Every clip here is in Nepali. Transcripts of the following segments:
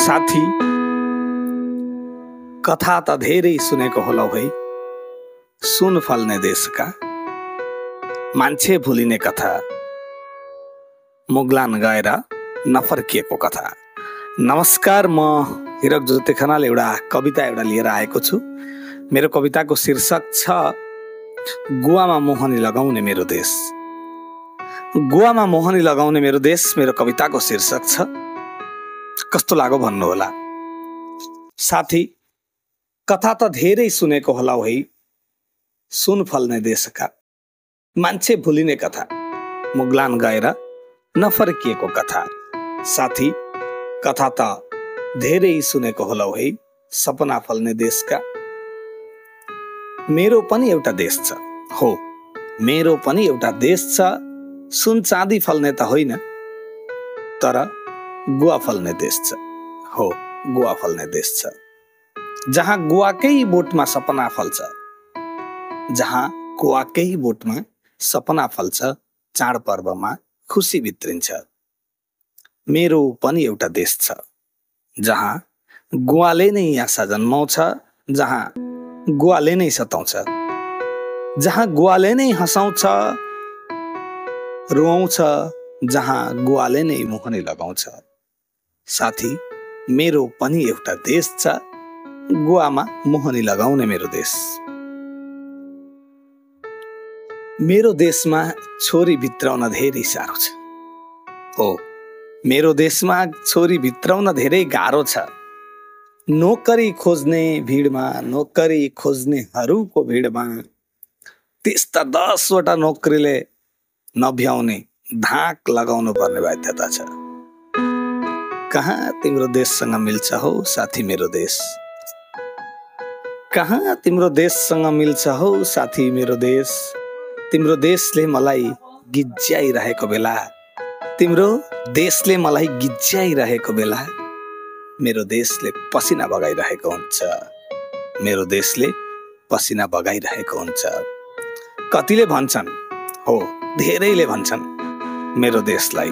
साथी कथा त धेरै सुनेको होला है, सुन फल्ने देशका मान्छे भुलिने कथा, मुगलान गएर नफर्किएको कथा। नमस्कार, म हिरक ज्योति खनाल एउटा कविता लिएर आएको छु। मेरो कविताको शीर्षक छ गुवामा मोहनी लगाउने मेरो देश। गुवामा मोहनी लगाउने मेरो देश मेरो कविताको शीर्षक छ। कस्तो लाग्यो भन्नु होला। साथी कथा त धेरै सुनेको होला है, सुन फल्ने देशका मान्छे भुलिने कथा, मुगलान गएर नफर्किएको कथा। साथी कथा त धेरै सुनेको होला है, सपना फल्ने देशका। मेरो पनि एउटा देश छ, हो मेरो पनि एउटा देश छ। सुन चाँदी फल्ने त होइन, तर गुवा फल्ने देश छ, हो गुवा फल्ने देश छ। जहाँ गुवाकै बोटमा सपना फल्छ, जहाँ गुवाकै बोटमा सपना फल्छ, चाडपर्वमा खुसी भित्रिन्छ। मेरो पनि एउटा देश छ, जहाँ गुवाले नै आशा जन्माउँछ, जहाँ गुवाले नै सताउँछ, जहाँ गुवाले नै हँसाउँछ रुवाउँछ, जहाँ गुवाले नै मोहनी लगाउँछ। साथी मेरो पनि एउटा देश छ, गुवामा मोहनी लगाउने मेरो देश। मेरो देशमा छोरी भित्राउन धेरै साह्रो छ, हो मेरो देशमा छोरी भित्राउन धेरै गाह्रो छ। नोकरी खोज्ने भिडमा, नोकरी खोज्नेहरूको भिडमा त्यस्ता 10वटा नोकरीले नभ्याउने धाक लगाउनु पर्ने बाध्यता छ। कहाँ तिम्रो देशसँग मिल्छ हो साथी मेरो देश, कहाँ तिम्रो देशसँग मिल्छ हो साथी मेरो देश। तिम्रो देशले मलाई गिज्याइरहेको बेला, तिम्रो देशले मलाई गिज्याइरहेको बेला, मेरो देशले पसिना बगाइरहेको हुन्छ, मेरो देशले पसिना बगाइरहेको हुन्छ। कतिले भन्छन्, हो धेरैले भन्छन् मेरो देशलाई,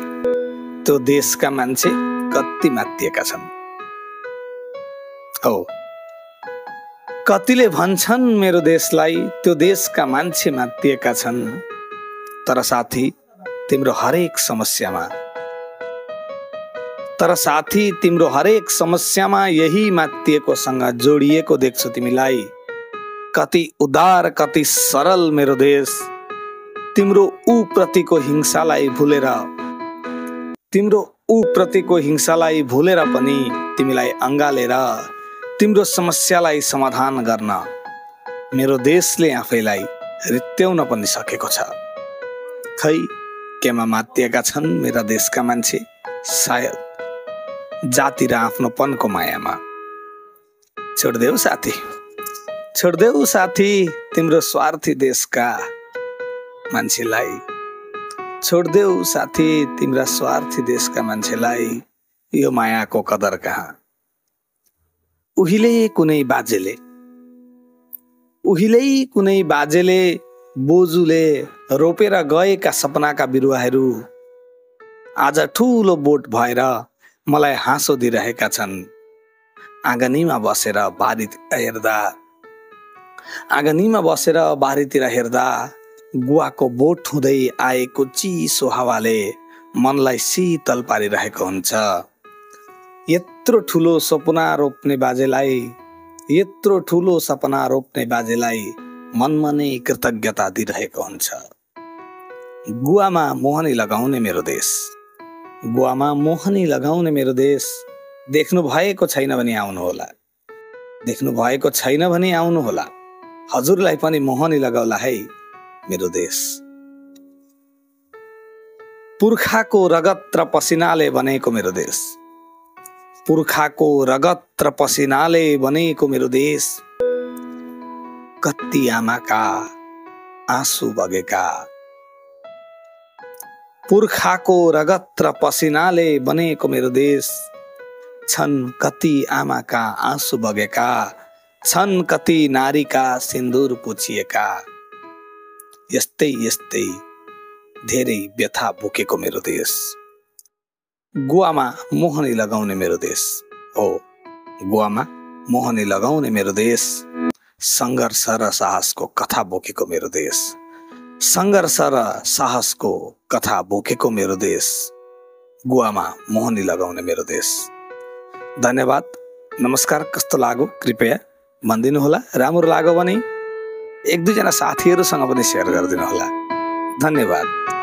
त्यो देशका मान्छे कति मातिएका छन्। हो कतिले भन्छन् मेरो देशलाई, त्यो देशका मान्छे मातिएका छन्। तर साथी तिम्रो हरेक समस्यामा, तर साथी तिम्रो हरेक समस्यामा यही मातिएकोसँग जोडिएको देख्छु तिमीलाई। कति उदार, कति सरल मेरो देश। तिम्रो ऊ प्रतिको हिंसालाई भुलेर, तिम्रो ऊ प्रतिको हिंसालाई भुलेर पनि तिमीलाई अँगालेर तिम्रो समस्यालाई समाधान गर्न मेरो देशले आफैलाई रित्याउन पनि सकेको छ। खै केमा मातिएका छन् मेरा देशका मान्छे, सायद जाति र आफ्नोपनको मायामा। छोड्देऊ साथी, छोड्देऊ साथी तिम्रो स्वार्थी देशका मान्छेलाई, छोड्देऊ साथी तिम्रा स्वार्थी देशका मान्छेलाई। यो मायाको कदर कहाँ। उहिले कुनै बाजेले, उहिले कुनै बाजेले बोजूले रोपेर गएका सपनाका बिरुवाहरू आज ठुलो बोट भएर मलाई हाँसो दिइरहेका छन्। आँगनीमा बसेर बारीतिर हेर्दा, आँगनीमा बसेर बारीतिर हेर्दा गुवाको बोट हुँदै आएको चिसो हावाले मनलाई शीतल पारिरहेको हुन्छ। यत्रो ठुलो सपना रोप्ने बाजेलाई, यत्रो ठुलो सपना रोप्ने बाजेलाई मनमा नै कृतज्ञता दिइरहेको हुन्छ। गुवामा मोहनी लगाउने मेरो देश, गुवामा मोहनी लगाउने मेरो देश। देख्नु भएको छैन भने आउनुहोला, देख्नु भएको छैन भने आउनुहोला। हजुरलाई पनि मोहनी लगाउला है मेरो देश। पुर्खाको रगत र पसिनाले बनेको मेरो देश, पुर्खाको रगत र पसिनाले बनेको मेरो देश। कति आमाका आँसु बगेका, पुर्खाको रगत र पसिनाले बनेको मेरो देश। छन् कति आमाका आँसु बगेका, छन् कति नारीका सिन्दूर पोछिएका। यस्तै यस्तै धेरै व्यथा बोकेको मेरो देश। गुवामा मोहनी लगाउने मेरो देश। हो गुवामा मोहनी लगाउने मेरो देश, सङ्घर्ष र साहसको कथा बोकेको मेरो देश, सङ्घर्ष र साहसको कथा बोकेको मेरो देश, गुवामा मोहनी लगाउने मेरो देश। धन्यवाद, नमस्कार। कस्तो लाग्यो कृपया भनिदिनु होला। राम्रो लाग्यो भने एक दुईजना साथीहरूसँग पनि सेयर गरिदिनु होला। धन्यवाद।